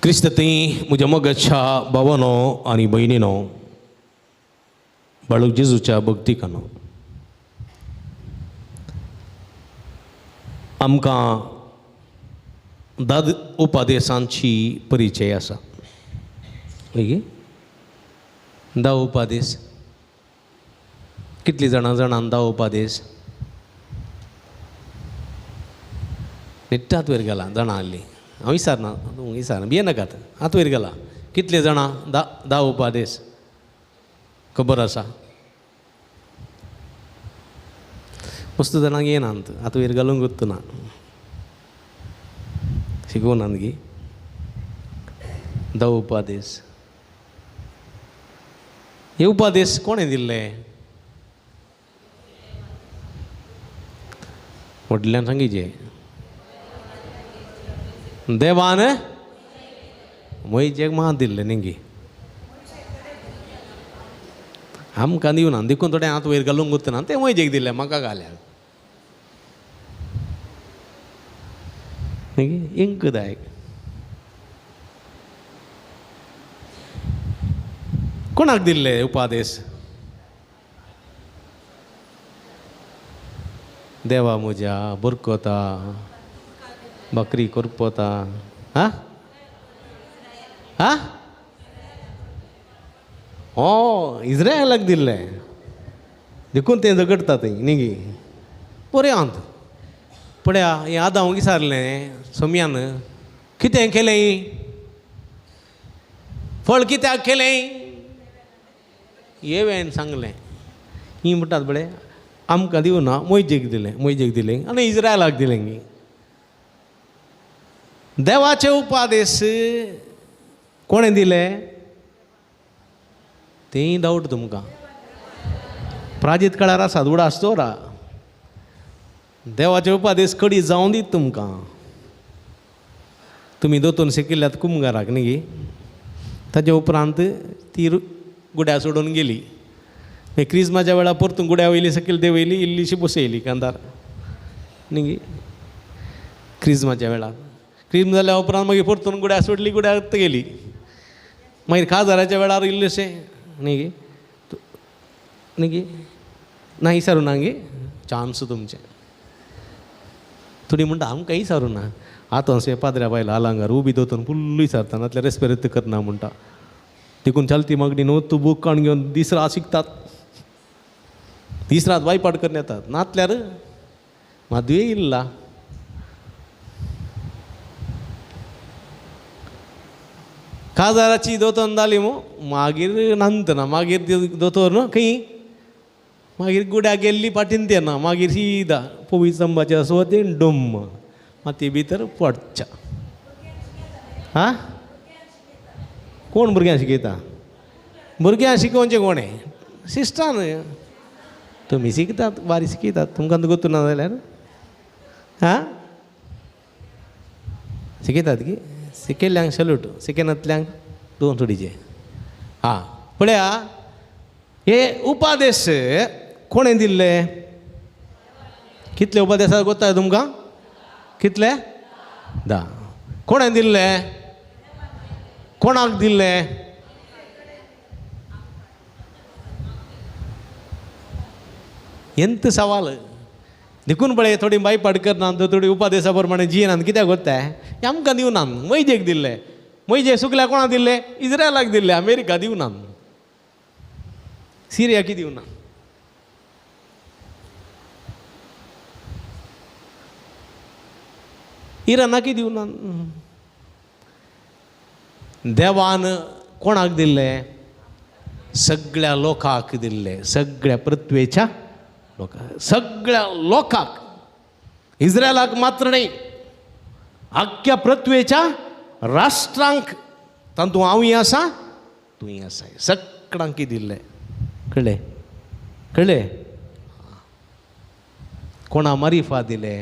क्रिस्त थंय म्हज्या मोगाच्या भावानो आनी भयणीनो, बाळूक जेजूच्या भक्तिकानो, आमकां दाद उपादेसांची परिचय आसा. हय, दा उपादेस कितली जाणां जाणां दा उपादेस निट्टात वयर गेला जाणां आहली. हांव विचारना, तूं विचारना, भिये नाकात, हात वयर गेला. कितले जाणां दा दा उपादेस खबर आसा? मस्त जाणांक येनात, हात वयर घालूंक ना, शिकोवनात गी. दा उपादेस, हे उपादेस कोणें दिल्ले? व्हडल्यान सांगिचे, देवान मोयजेक मा दिल्लें न्ही गी, आमकां दिवना देखून थोडें हात वयर घालूंक उरतना तें मोयजेक दिल्लें, म्हाका घाल्या न्ही इंकदायक. कोणाक दिल्ले उपादेस? देवा म्हज्या बरकता बकरी करपता. हा हा हो इस्रायलाक दिल्ले देखून तें झगडटा थंय न्ही गी. बरें आंत पळया, हें आदांव विचारलें सोम्यान, कितें केलें? फळ कित्याक केलें? येवेन सांगलें. ही म्हणटात पळय आमकां दिवना, मोयजेक दिलें, मोयजेक दिलें आनी इस्रायलाक दिलें गी. देवाचे उपादेस कोणें दिले? तेंय डावट तुमकां. प्राजीत काळार आसा उडास दवरा. देवाचे उपादेस कडी जावं दीत तुमकां. तुमी दोतोन शिकिल्ल्यात कुमगाराक न्ही गी, ताजे उपरांत ती गुड्या सोडून गेली. मागीर क्रिजमाच्या वेळार परतून गुड्या वयली सकयल देंवयली, इल्लीशी बसयली कांदार न्ही गी. क्रिजमाच्या वेळार क्रिज्म जाल्या उपरांत मागीर परतून गुड्या सोडली, गुड्या गेली. मागीर काजाराच्या वेळार इल्लेशें न्ही गी, न्ही गी, ना विचारूं ना गे, चान्स तुमचें. थोडी म्हणटा आमकां विचारूं ना. आतां अशें पाद्र्या बायला आलांगार उबी दोतोन फुल्ल विचारता, नातल्यार रेस्पेरेत करना म्हणटा. देखून चलती मागणी न्हू तूं बूक काडून घेवन दीस रात शिकतात, दीस रात वायपाट करून येतात, नातल्यार मादुये इल्ला. काजाराची दोतोन जाली मू मागीर नंतना, मागीर दोतोर न्हू खंय मागीर गुड्या गेल्ली पाटीन तेना, मागीर सीदा पोवी चंबाच्या सुवातेन डोम्म माती भितर पडच्या. हा कोण भुरग्यांक शिकयता? भुरग्यांक शिकोवचें कोणें? सिस्टरान. तुमी शिकतात, बारी शिकयतात, तुमकां गोतू ना जाल्यार हा शिकयतात की शिकयल्ल्यांक सल्यूट, शिकयनातल्यांक दोन सोडीचे. हा पळया, हे उपादेस कोणें दिल्ले? कितले उपादेस गोत्ता तुमकां? कितले? धा. कोणें दिल्ले? कोणाक दिल्ले? एंत सवाल. देखून पळय थोडी बायपाट करना, थोडी उपादेसा प्रमाणे जियेनात. कित्याक गोत्ताय? आमकां दिवना, मोयजेक दिल्ले. मोयजे सुकल्या कोणाक दिल्ले? इस्रायलाक दिल्ले, अमेरिका दिवना, सिरियाकी दिवना. इराणाकी दिवना. देवान कोणाक दिल्ले? सगळ्या लोकांक दिल्ले, सगळ्या पृथ्वेच्या लोकांक, सगळ्या लोकांक. इस्रायलाक मात्र न्ही, आख्ख्या पृथ्वेच्या राष्ट्रांक. तातूंत हांवूय आसा, तूंय आसा, सगळ्यांक दिल्ले. कळ्ळें? कळ्ळें? कोणा मारिफा दिले?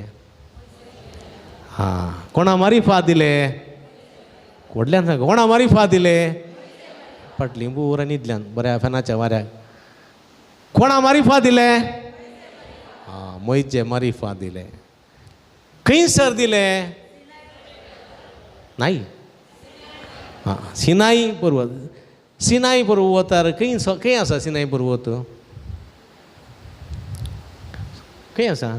हां, कोणा मारिफा दिले? व्हडल्यान सांग, कोणा मारिफा दिले? फाटलीं पुरा न्हिदल्यान बऱ्या फॅनाच्या वाऱ्याक. कोणा मारिफा दिले? हां, मोयजे मारिफा दिले. खंयसर दिले? नाही. आं, सिनाई पर्वत. सिनाई पर्वतार खंय खंय आसा सिनाई पर्वत? खंय आसा?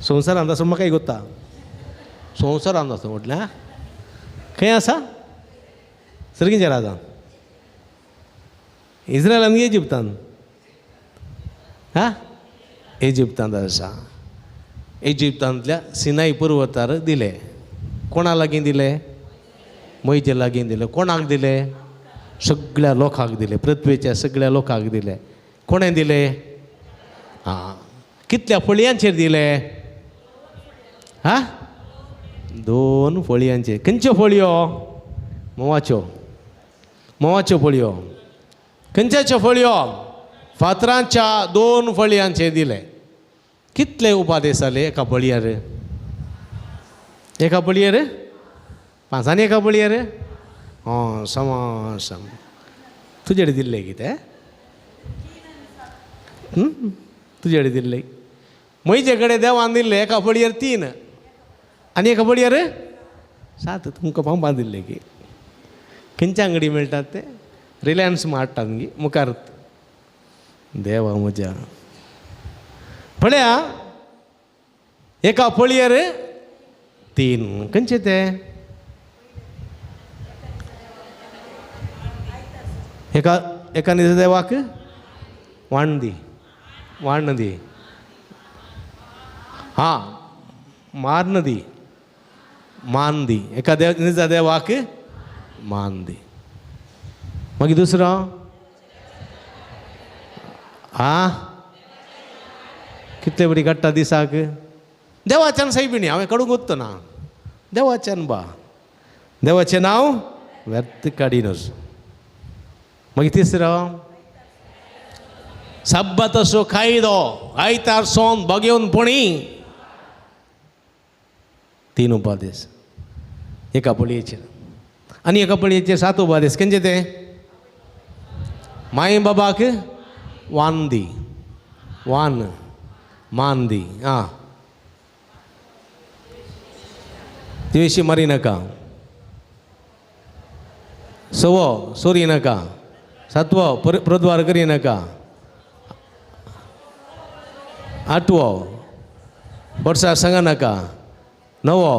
संवसारांत आसा म्हाका गोता. संवसारांत आसा म्हटल्यार खंय आसा? सर्गीच्या राजा इस्रायलान इजिप्तान? हा, इजिप्तांत आसा. इजिप्तांतल्या सिनाई पर्वतार दिले. कोणा लागीं दिले? मोयजे लागीं दिले. कोणाक दिले? सगळ्या लोकांक दिले, पृथ्वेच्या सगळ्या लोकांक दिले. कोणें दिले? आं, कितल्या फळयांचेर दिले? हा, 2 फळयांचेर. खंयच्यो फळयो? म्होंवाच्यो. म्होंवाच्यो फळयो. खंयच्याच्यो फळयो? फातरांच्या 2 फळयांचेर दिले. कितले उपादेश जाले एका फळयार? एका फळयेर 5 आनी एका फळयेर हय समा सम. तुजे कडेन दिल्ले कितें? तुजे कडेन दिल्ले? म्हजे कडेन देवान दिल्ले एका फळयेर 3 आनी एका फळयेर 7. तुमकां पंपान दिल्ले की खंयच्या अंगडी मेळटात ते? रिलायन्स हाडटात गी मुखार. देवा म्हज्या, पळया एका फळयेर 3. खंयचे ते? एका एका निज देवाक वाण दी, वाण दी, हां मार्न दी, मान दी. एका देव निजा देवाक मान दी. मागीर दुसरो आं कितले बरी काडटा दिसाक? देवाच्यान सायबिणी हांवें काडूंक वचना ना. देवाच्यान बा, देवाचें नांव व्यर्थ काडिनूच. मागीर तिसरो सब्बाताचो कायदो, आयतार सोन बगेवन पणी. 3 उपादेश एका पळयेचेर आनी एका पळयेचेर 7 उपादेश. खंयचे ते? माय बाबाक वान दी, वान मान दी. आं, द्वेशी मारी नाका, 6वो सोरी नाका, 7वो प्रद्वार करी नाका, 8वो वर्सा सांगा नाका, 9वो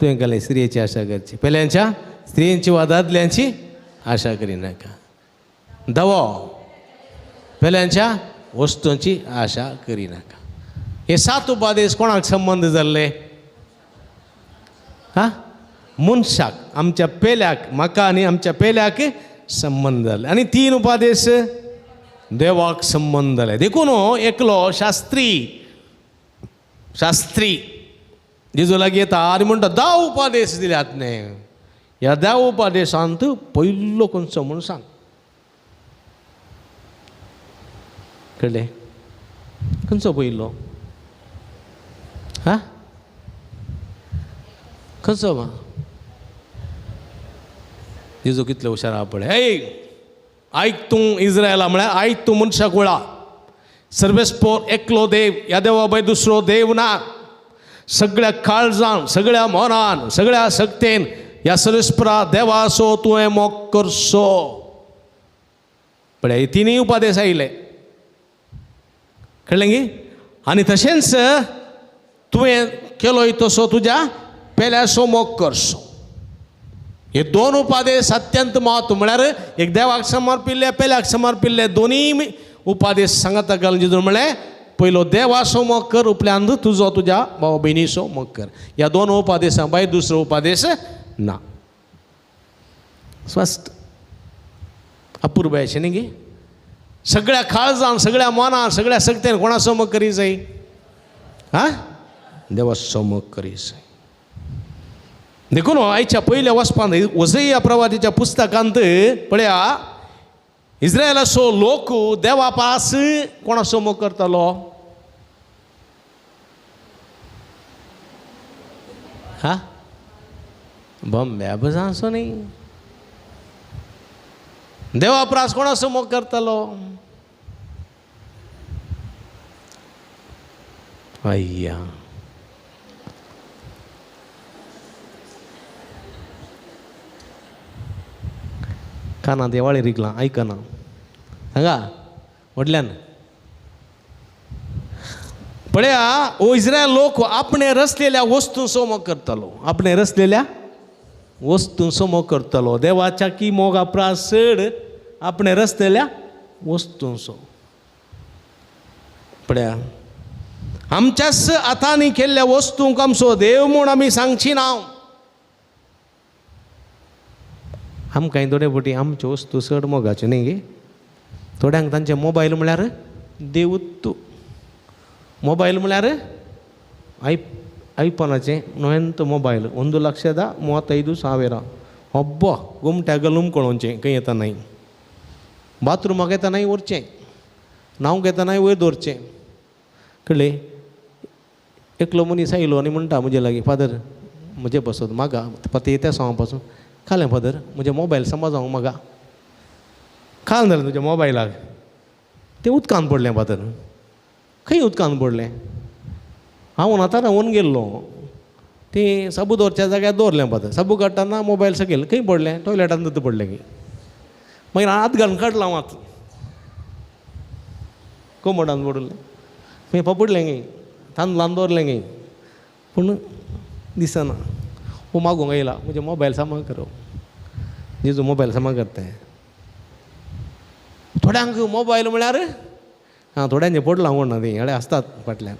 तुवें घालें स्त्रियेची आशा करची, पेल्यांच्या स्त्रियेंची वा दादल्यांची आशा करी नाका, 10वो पेल्यांच्या वस्तूंची आशा करी नाका. हे 7 उपादेश कोणाक संबंद जाल्ले? हा, मनशाक, आमच्या पेल्याक, म्हाका आनी आमच्या पेल्याक संबंद जाले. आनी 3 उपादेश देवाक संबंद जाले. देखून एकलो शास्त्री, शास्त्री जेजू लागीं येता आनी म्हणटा 10 उपादेश दिल्यात न्ही, ह्या 10 उपादेशांत पयलो खंयचो म्हूण सांग. कळ्ळें? खंयचो पयलो? हा, खंयचो बा? जेजू कितले हुशार आहा पळय. ए आयक तूं इस्रायला, म्हळ्यार आयक तूं मनशा कुळा, सर्वेस्पोर एकलो देव, ह्या देवा भायर दुसरो देव ना. सगळ्या काळजान, सगळ्या मनान, सगळ्या शक्तेन ह्या सर्वेस्परा देवाचो तुवें मोग करचो. पळय 3 उपादेश आयले. कळ्ळें गी? आनी तशेंच तुवें केलोय तसो तुज्या पेल्याचो मोग करचो. हे 2 उपादेश अत्यंत म्हत्व. म्हळ्यार एक देवाक समर्पिल्ले, पेल्याक समर्पिल्ले दोनूय उपादेश सांगाता घालून जेजून म्हळें पयलो देवाचो मोग कर, उपल्यांत तुजो तुज्या भाव भयणीचो मोग कर. ह्या 2 उपादेशां भायर दुसरो उपादेश ना. स्पश्ट अपुरबाय अशें न्ही गी? सगळ्या काळजान, सगळ्या मनान, सगळ्या शक्तेन कोणाचो मोग करी जाय? हा, देवाचो मोग करी जाय. देखून आयच्या पयल्या वचपांत वजया प्रवादीच्या पुस्तकांत पळया इस्रायलाचो लोक देवा पास कोणाचो मोग करतालो? हा, बॉम्बे बजांचो न्ही. देवा प्रास कोणाचो मोग करतालो? अय्या, कानांत येवाळे रिगलां आयकना. सांगा व्हडल्यान पळया, ओ इस्रायल लोक आपणे रचलेल्या वस्तूंचो मोग करतालो, आपणे रचलेल्या वस्तूंचो मोग करतालो. देवाच्या की मोगा प्रास चड आपणे रचलेल्या वस्तूंचो. पळया आमच्याच हातांनी केल्ल्या वस्तूंक आमचो देव म्हूण आमी सांगची ना. आमकां थोडे फावटी आमच्यो वस्तू चड मोगाच्यो न्ही गे. थोड्यांक तांचे मोबायल म्हळ्यार देवूत. मोबायल म्हळ्यार आयफोनाचें नव्यान मोबायल 1,35,000. अब्बा गोमट्या गलूम कळोवचें खंय येतनाय, बाथरुमाक येतनाय व्हरचें, न्हावंक येतनाय वयर दवरचें. कळ्ळें? एकलो मनीस आयलो आनी म्हणटा म्हजे लागीं, फादर म्हजे पासत मागा पती येता हांव पासून खालें फादर म्हजें मोबायल समज हांव मागा खाल जालें तुज्या मोबायलाक तें उदकान पडलें फादर. खंय उदकान पडलें? हांव आतां रावून गेल्लो तें साबू दवरच्या जाग्यार दवरलें फादर. साबू काडटना मोबायल सकयल खंय पडलें? टॉयलेटान पडलें की. मागीर हात घालून काडलो हांव आतां कोमोडान पडलें, मागीर पपडलें गे, तांदळान दवरलें गे, पूण दिसना. हो मागूंक आयला म्हजें मोबायल सामान करो, जेजू मोबायल सामान करता. थोड्यांक मोबायल म्हळ्यार आं थोड्यांचें पडलां म्हूण ना ती हेडे आसतात फाटल्यान,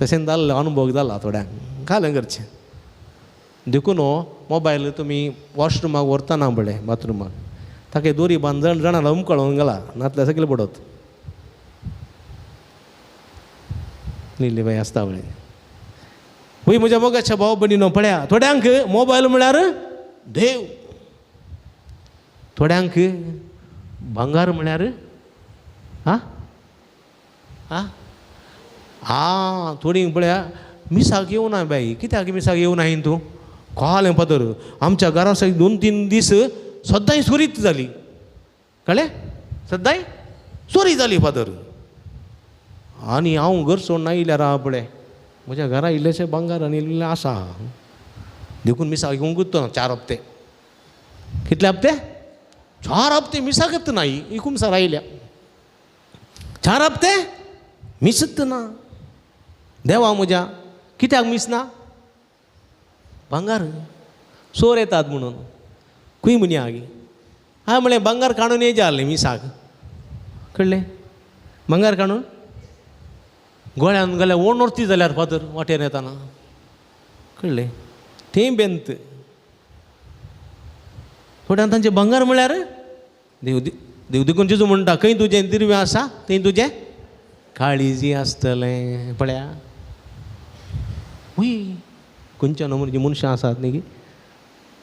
तशें जाल्लो अनुभव जाला थोड्यांक. घालें करचें देखून हो मोबायल तुमी वॉशरुमाक व्हरतना पळय बाथरुमाक ताका दोरी बांद जण जाणां उमकळोवन घाला, नातल्यार सगळें पडत. न्ही बाई आसता पळय. वय म्हज्या मोगाच्या भाव भयणीनो पळया, थोड्यांक मोबायल म्हळ्यार देव, थोड्यांक भांगार म्हळ्यार आं आं आं थोडीं पळया मिसाक येवना बाई. कित्याक मिसाक येवना तूं? कळ्ळें फादर आमच्या घरा 2-3 दीस सद्दांय चोरीत जाली. कळ्ळें? सद्दांय चोरी जाली फादर. आनी हांव घर सोडून आयल्यार आहा पळय म्हज्या घरा इल्लेशें भांगार आनी इल्लें आसा, देखून मिसाक येवंकूच ना 4 हप्ते. कितले हप्ते? 4 हप्ते मिसाकच ना. ही कुमसार आयल्या 4 हप्ते मिसत ना. देवा म्हज्या कित्याक मिस ना? भांगार चोर येतात म्हणून. खंय म्हणी आगी हांवें म्हणलें भांगार काडून येयचें आहलें मिसाक. कळ्ळें? भांगार काडून गोळ्यान गेल्यार ओणोरती जाल्यार फादर वाटेर येताना. कळ्ळें? तें बेंत थोड्यांक तांचें भांगार म्हळ्यार देव. देव देखून जेजू म्हणटा खंय तुजें दिर्वें आसा थंय तुजें काळीजी आसतलें. पळया वय खंयच्या नमुन्याचीं मनशां आसात न्ही की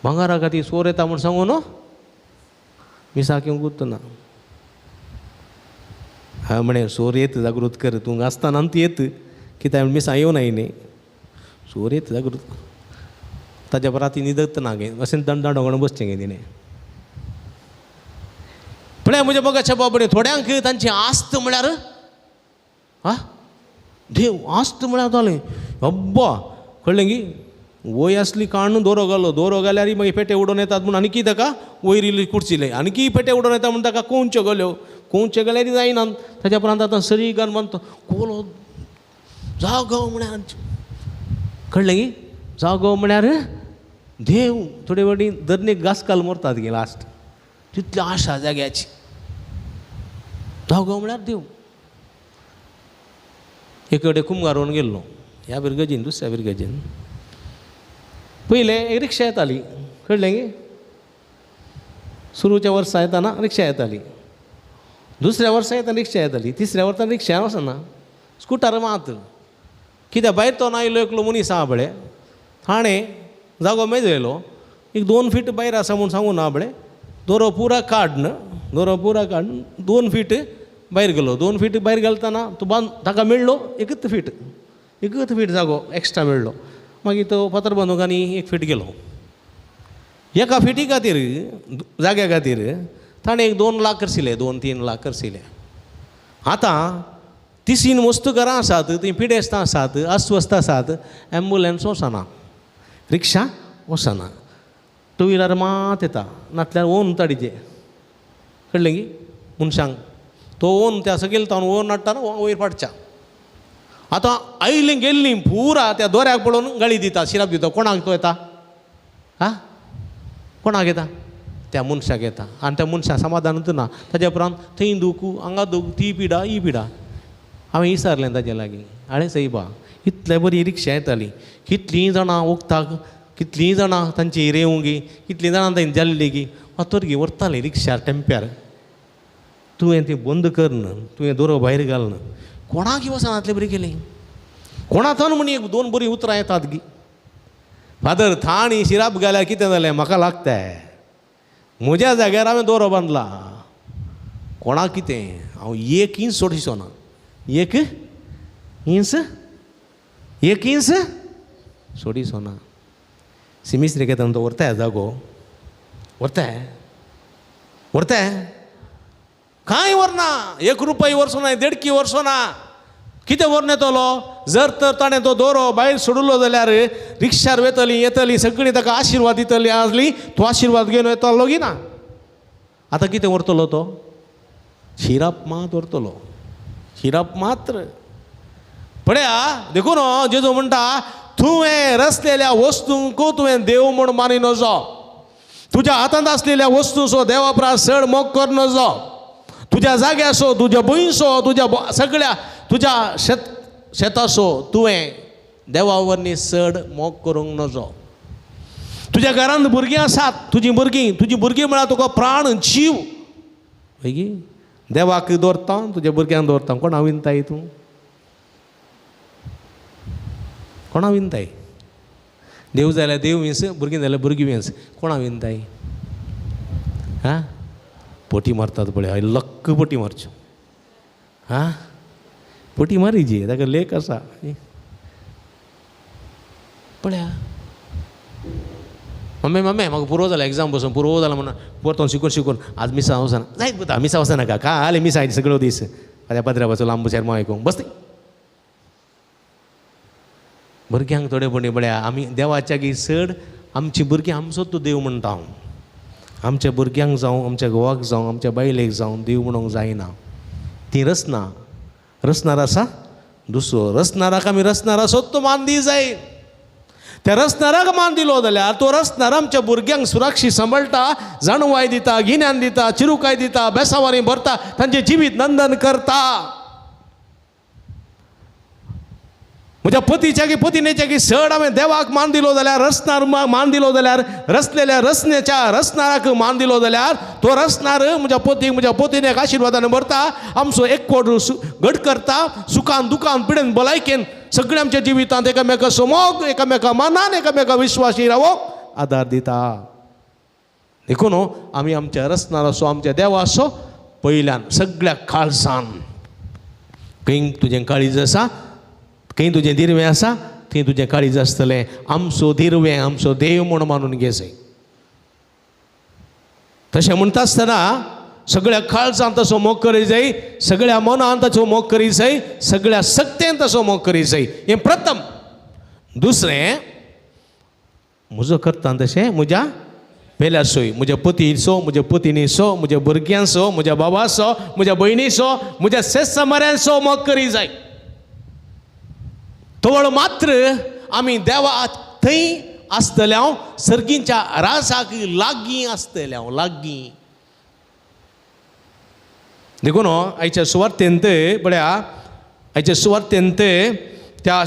भांगारा खातीर चोर येता म्हूण सांगू न्हू मिसाक येवंकूच ना. हांवें म्हणलें चोर येत जागृत कर, तूं आसतना ती येत कित्याक मिसां येवनाय न्ही, चोर येत जागृत. ताज्या पराती न्हिदत ना गे, अशें दंडाडो घालून बसचें गे तिणें. पळय म्हज्या मोगाच्या बाबडे थोड्यांक तांची आस्त म्हळ्यार आं देव, आस्त म्हळ्यार जालें अब्बा. कळ्ळें गी? वय आसली काडून दोरो घालो, दोरो घाल्यार मागीर पेटे उडोवन येतात म्हूण आनीकी ताका वयर इल्ली कुर्चिले, आनीकी पेटे उडोवन येता म्हूण ताका कोंवच्यो घाल्यो, कोंवच्यो घाल्यार जायना. ताच्या उपरांत आतां सरी घालून बांदता कोलो जागो म्हळ्यार. कळ्ळें गी? जागो म्हळ्यार देव. थोडे फावटी दर्नेक घास घाल मरतात गे लास्ट, तितली आशा जाग्याची. जागो म्हळ्यार देव. एक कडेन कुमगारोवन गेल्लो ह्या बिरगजीन दुसऱ्या बिरगजीन पयलें एक रिक्षा येताली. कळ्ळें गे? सुरूच्या वर्सा येताना रिक्षा येताली, दुसऱ्या वर्सा येताना रिक्षा येताली, तिसऱ्या वर्सा रिक्षा वचना, स्कुटर मात. कित्याक भायर तो आयलो एकलो मनीस आहा पळय, थाणें जागो मेजयलो एक 2 फीट भायर आसा म्हूण सांगू ना पळय, दोरो पुरा काडन, दोरो पुरा काडून 2 फीट भायर गेलो. 2 फीट भायर घालतना तो बांद ताका मेळ्ळो एकच फीट, एकच फीट जागो एक्स्ट्रा मेळ्ळो. मागीर तो फातर बांदूंक आनी 1 फीट गेलो. एका फिटी खातीर जाग्या खातीर ताणें एक 2 लाख करशिले, 2-3 लाख करशिले. आतां तिसीन वस्तू घरां आसात, तीं पिडेस्तां आसात, अस्वस्थ आसात, एम्बुलन्स वचना, रिक्षा वचना, टू व्हिलर मात येता, नातल्यार ओन ताडीचे. कळ्ळें गी मनशांक तो ओन त्या सकयल तावन ओन हाडटा वयर पाडच्या. आतां आयलीं गेल्लीं पुरा त्या दोऱ्याक पळोवन गाळी दिता, शिराप दिता. कोणाक तो येता? आं, कोणाक येता? त्या मनशाक येता. आनी त्या मनशाक समाधानूच ना. ताज्या उपरांत थंय दूख, हांगा दूख, ती पिडा, ही पिडा. हांवें विचारलें ताजे लागीं, आळे सायबा इतले बरी रिक्षा येताली, कितलीं जाणां वखदाक, कितलीं जाणां तांची रेवंगी, कितलीं जाणां तांची जाल्ली गी फातोरगी व्हरतालीं रिक्षार टेंप्यार. तुवें ती बंद करन, तुवें दोरो भायर घालन, कोणाक वचनातलें बरी केली, कोणाथान म्हण एक दोन बरीं उतरां येतात गी. फादर थाणी शिराप घाल्यार कितें जालें म्हाका लागताय, म्हज्या जाग्यार हांवें दोरो बांदला, कोणाक कितें, हांव एक इंच सोडिसो ना, एक इंच, एक इंच सोडिसो ना. सिमिस्त्री घेता तो व्हरताय जागो, व्हरताय व्हरताय, कांय व्हरना, एक रुपया व्हरचो ना, देडकी व्हरचो ना, कितें व्हरून येतलो? जर तर ताणें तो दोरो भायर सोडलो जाल्यार रिक्षार वेतली येतली सगळीं ताका आशिर्वाद दितली आसली, तो आशिर्वाद घेवन येतलो की ना? आतां कितें व्हरतलो तो? शिराप मात व्हरतलो, शिराप मात्र. पळया देखून जेजू म्हणटा, तुवें रचलेल्या वस्तूंक तुवें देव म्हूण मानी नजो, तुज्या हातांत आसलेल्या वस्तूचो देवा परस चड मोग कर नजो, तुज्या जाग्याचो, तुज्या भंयचो, तुज्या सगळ्या तुज्या शेताचो तुवें देवा वरवीं चड मोग करूंक नजो. तुज्या घरांत भुरगीं आसात, तुजीं भुरगीं, तुजीं भुरगीं म्हळ्यार तुका प्राण जीव हय. देवाक दवरता, तुज्या भुरग्यांक दवरता, कोणा विनताय तूं? कोणा विनताय? देव जाल्यार देव विंस, भुरगीं जाल्यार भुरगीं विंस, कोणा विनताय? आं, पटी मारतात पळय, लक्क पटी मारच्यो. आं, पटी मारी जी, ताका लेख आसा पळया. मम्मी मम्मी म्हाका पुरो जाला एग्जाम बसून, पुरो जाला म्हणून परतून शिकून शिकून आज मिसां वचना जायत पुता, मिसां वचनाका, काल मिसां सगळो दीस फाल्यां पाद्र्याचो लांब शेरमो आयकूंक बसती. भुरग्यांक थोडे पणी पळया, आमी देवाच्या गी चड आमची भुरगीं आमचो तूं देव म्हणटा. हांव आमच्या भुरग्यांक जावं, आमच्या घोवाक जावं, आमच्या बायलेक जावं देव म्हणूंक जायना. ती रचना, रचणार आसा दुसरो, रचणाराक आमी रचणार आसत तो मान दी जाय. त्या रचणाराक मान दिलो जाल्यार तो रचणार आमच्या भुरग्यांक सुरक्षीत सांबाळटा, जाणवाय दिता, गिन्यान दिता, चिरुकाय दिता, बेसावानी भरता, तांचें जिवीत नंदन करता. म्हज्या पतीच्या की पतिनेच्या की चड हांवें देवाक मान दिलो जाल्यार, रचणार मान दिलो जाल्यार, रचलेल्या रचनेच्या रचणाराक मान दिलो जाल्यार तो रचणार म्हज्या पतीक म्हज्या पतिनेक आशिर्वादान भरता, आमचो एकवट घट करता, सुखान दुखान पिडेन भलायकेन सगळ्या आमच्या जिवितांत एकामेका समोग, एकामेका मानान, एकामेका विश्वासी रावोंक आदार दिता. देखून आमी आमच्या रचणाराचो, आमच्या देवाचो पयल्यान सगळ्या काळजान, खंय तुजें काळीज आसा, खंय तुजें दिरवें आसा, थंय तुजें काळीज आसतलें. आमचो दिरवें आमचो देव म्हूण मानून घेजय. तशें म्हणटा आसतना सगळ्या काळजान तसो मोग करी जाय, सगळ्या मनान ताचो मोग करी जाय, सगळ्या सक्तेन तसो मोग करी जाय. हें प्रथम. दुसरें, म्हजो करता तशें म्हज्या पेल्यासोय, म्हज्या पतीचो, म्हज्या पतिनीचो, म्हज्या भुरग्यांचो, म्हज्या बाबाचो, म्हज्या भयणीचो, म्हज्या शेजसमाऱ्यांचो मोग करी जाय. तवळ मात्र आमी देवा थंय आसतले हांव, सर्गींच्या राजाक लागीं आसतले हांव, लागीं. देखून आयच्या सुवार्तेंत पळया, आयच्या सुवार्तेंत त्या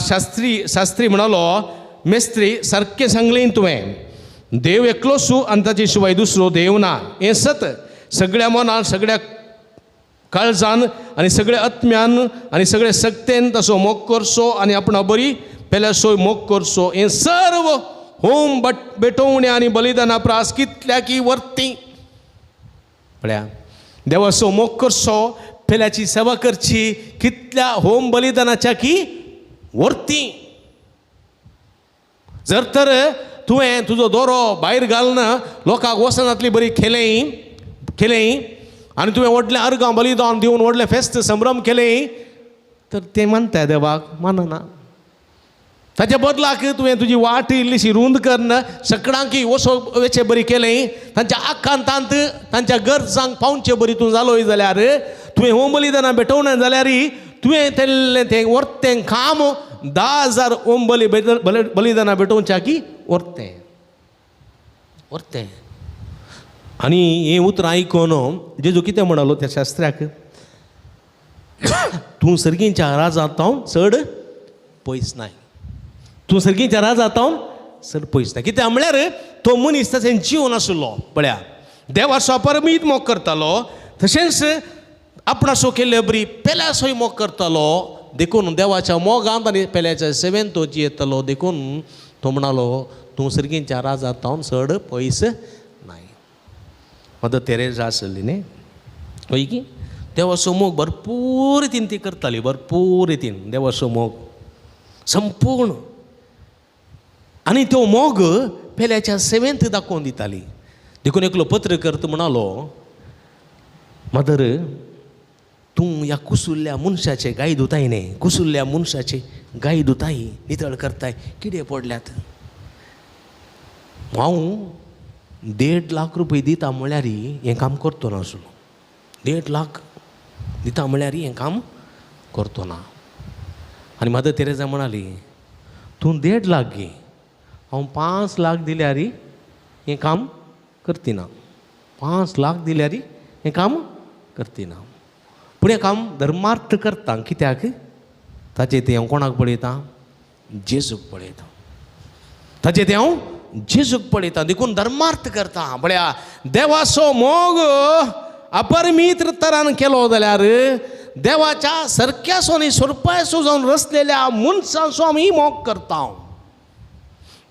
शास्त्री म्हणालो, मेस्त्री सारकें सांगलें तुवें, देव एकलोच आनी ताचे शिवाय दुसरो देव ना. हें सत. सगळ्या मनान, सगळ्या काळजान आनी सगळ्या आत्म्यान आनी सगळे सक्तेन तसो मोग करचो आनी आपणा बरी पेल्या सोय मोग करचो. हें सर्व होम भेटोवण्या आनी बलिदाना प्रास कितल्या की वर्ती. पळया, देवाचो मोग करचो, पेल्याची सेवा करची, कितल्या होम बलिदानाच्या की वर्ती. जर तर तुवें तुजो दोरो भायर घालून लोकांक वचनातली बरी खेलें खेलें आनी तुवें व्हडलें अर्गां बलिदान दिवन व्हडलें फेस्त संभ्रम केलें तर तें मानताय देवाक? मानना. ताच्या बदलाक तुवें तुजी वाट इल्लीशी रूंद करून सकडांकी वसो वेचे बरी केलें, तांच्या आकांतांत तांच्या गरजांक पावचे बरी तूं जालोय जाल्यार, तुवें होम बलिदानां भेटोवना जाल्यार तुवें तेल्लें तें वर्तें काम 10,000 होम बली बलिदानां भेटोवच्या की वर्तें वर्तें. आनी हें उतरां आयकून जेजू कितें म्हणालो त्या शास्त्र्याक, तूं सर्गींच्या राजांत हांव चड पयस नाय, तूं सर्गींच्या राजांत हांव चड पयस नाय. कित्याक म्हळ्यार तो मनीस तशें जिवन आशिल्लो. पळया, देवाचो अपरमीत मोग करतालो, तशेंच आपणासो केल्ले बरी पेल्यासोय मोग करतालो. देखून देवाच्या मोगांत आनी पेल्याच्या सेवेन तो जियेतालो. देखून तो म्हणालो तूं सर्गींच्या राजांत हांव चड पयस नाय. मदर तेरेजा आसली न्ही, हय की देवाचो मोग भरपूर रितीन ती करताली, भरपूर रितीन देवाचो मोग संपूर्ण. आनी तो मोग पेल्याच्या सेवेंत दाखोवन दिताली. देखून एकलो पत्रकर्तो म्हणालो, मदर तूं ह्या कुसुल्ल्या मनशाचे गाय धुताय न्ही, कुसुल्ल्या मनशाचे गाय धुताय, नितळ करताय, कितें पडल्यात? हांव 1.5 लाख रुपये दिता म्हळ्यार हें काम करतो नासलो, 1.5 लाख दिता म्हळ्यार हें काम करतो ना. आनी मदर तेरेजा म्हणाली, तूं 1.5 लाख घे, हांव 5 लाख दिल्यार हें काम करतिना, 5 लाख दिल्यार हें काम करतिना. पूण हें काम धर्मार्थ करता. कित्याक? ताचें तें हांव कोणाक पळयतां? जेजूक पळयतां. ताचें तें हांव जेजूक पळयतां. देखून धर्मार्थ करता. पळया, देवाचो मोग अपरमीत तरान केलो जाल्यार देवाच्या सरक्यासो आनी स्वरुपासो जावन रचलेल्या मनशांचो आमी मोग करता.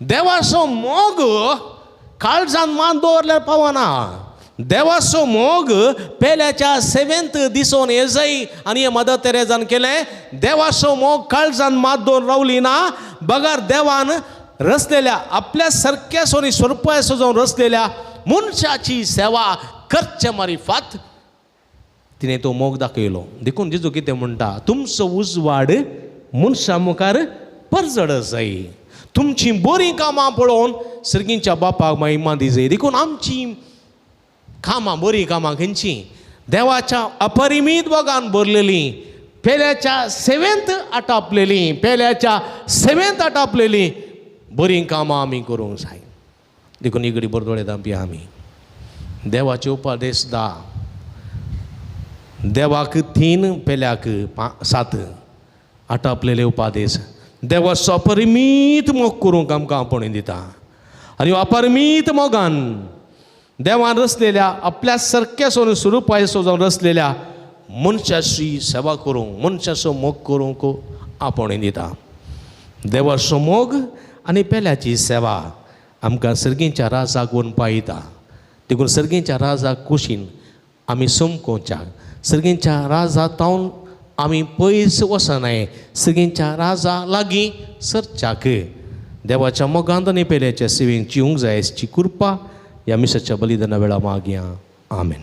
देवाचो मोग काळजान मान दवरल्यार पावना. देवाचो मोग पेल्याच्या सेवेंत दिसोन येजय. आनी हे मदर तेरेजान केलें, देवाचो मोग काळजान मात दवरून रावली ना, बगर देवान रचलेल्या आपल्या सरक्यासो आनी स्वरुपासो जावन रचलेल्या मनशाची सेवा करचे मारिफात तिणें तो मोग दाखयलो. देखून जेजू कितें म्हणटा, तुमचो उजवाड मनशां मुखार परजड जाय, तुमचीं बरीं कामां पळोवन सर्गींच्या बापाक महिमा दिजाय. देखून आमचीं कामां बरीं कामां खंयचीं? देवाच्या अपरिमीत मोगान भरलेलीं, पेल्याच्या सेवेंत आटापलेलीं, पेल्याच्या सेवेंत आटापलेलीं बरीं कामां आमी करूंक जाय. देखून इगडी बरदोळे दांपया आमी देवाचे उपादेश 10, देवाक 3 पेल्याक 7 आटापलेले उपादेश. देवाचो अपरिमीत मोग करूंक आमकां आपोवणें दिता. आनी अपरिमीत मोगान देवान रचलेल्या आपल्या सरक्यासो स्वरुपासो जावन रचलेल्या मनशाची सेवा करूंक, मनशाचो मोग करूंक आपोवणें दिता. देवाचो मोग आनी पेल्याची सेवा आमकां सर्गींच्या राजाक व्हरून पायता. देखून सर्गींच्या राजाक कुशीन आमी समकोवच्याक, सर्गींच्या राजा तावन आमी पयस वचनाय, सर्गींच्या राजा लागीं सरच्याक देवाच्या मोगांत आनी पेल्याच्या सेवेन जिवंक जाय अशी कृपा ह्या मिसाच्या बलिदाना वेळा मागया. आमेन.